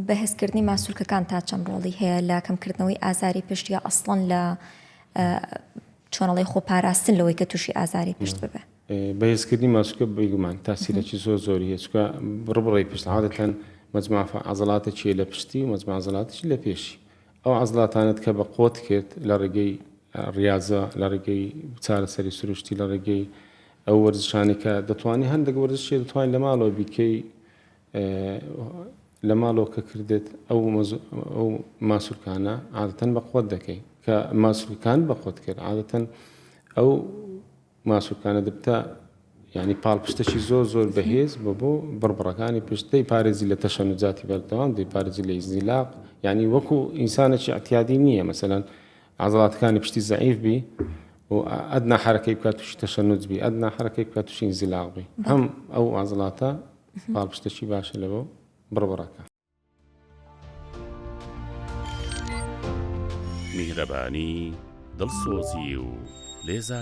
بەهێزکردنی ماسولکەکان تا چەند ڕۆڵی هەیە لە کەمکردنەوەی ئازاری پشت یا ئەسڵەن لە چۆنەڵی خۆپاراستن لەوەی کە تووشی ئازاری پشت ببێ؟ بەهێزکردنی ماسولکە بێگومان تاسیرێکی زۆر زۆری هەیە چونکە بڕبڕەی پشت عادەتەن مەجموعە عەزەڵاتێکی لە پشتی و مەجموعە عەزەڵاتێکی لە پێشی ئەو عەزڵاتانەت کە بە قوت کرد لە ڕێگەی ڕیازە لە ڕێگەی چارەسەری سروشتی لە ڕێگەی ئەو وەرزشانی کە دەتوانانی هەندێک وەرزشی دەتوانین لە ماڵەوە بیکەی لە ماڵەوە کە کردت ئەو ئەو ماسولکانە عادەتەن بە قوت دەکەی کە ماسولکان بە قوت کرد عادەتەن ئەو ماسولکانە دەبتە یانی پاڵپشتەکی زۆر زۆر بەهێز بۆ بۆ بڕبڕەکانی پشت دەی پارێزی لە تەشەنوجاتی بەردەوام دەی پارێزی لە ئیزیلاق یعنی وەکو ئینسانێکی اعتیادی نییە مەسەلەن عەزڵاتەکانی پشتی زەعیف بی و ئەدنا حرەکەی بکات تووشی تەشەنوج بی ئەدنا حرەکەی بکات تووشی ئینزیلاق بی هەم ئەو عەزڵاتە پاڵپشتەکی باشە لە بۆ بڕبڕەکە. میهرەبانی، دڵسۆزی و لێزانی.